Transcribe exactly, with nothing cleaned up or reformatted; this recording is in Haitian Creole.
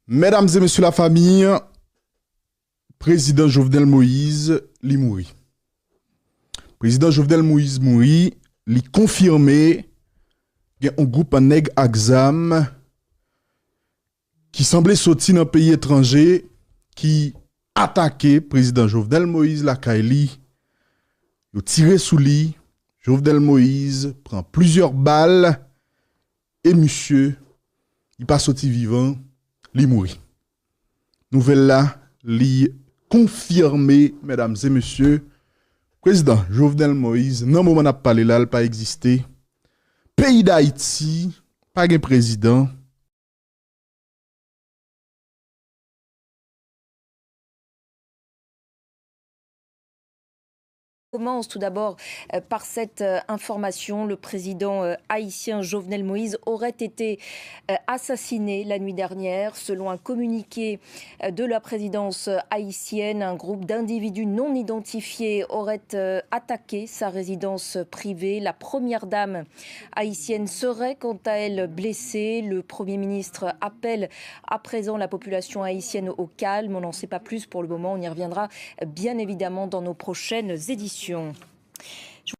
Medam e mesye lafanmi, prezidan Jovenel Moïse, li mouri. Prezidan Jovenel Moïse mouri, li konfime gen yon gwoup nèg ak zam ki sanble soti nan peyi etranje, ki atake prezidan Jovenel Moïse lakay li. Yo tire sou li. Jovenel Moïse pran plizyè bal e misye, li pa soti vivan, li mouri. Nouvèl la, li konfime, medam e mesye, prezidan Jovenel Moïse, nan moman n ap pale la, l pa egziste. Peyi Dayiti pa gen prezidan. Commence tout d'abord euh, par cette euh, information. Le président euh, haïtien Jovenel Moïse aurait été euh, assassiné la nuit dernière. Selon un communiqué euh, de la présidence haïtienne, un groupe d'individus non identifiés aurait euh, attaqué sa résidence privée. La première dame haïtienne serait quant à elle blessée. Le Premier ministre appelle à présent la population haïtienne au calme. On n'en sait pas plus pour le moment. On y reviendra bien évidemment dans nos prochaines éditions.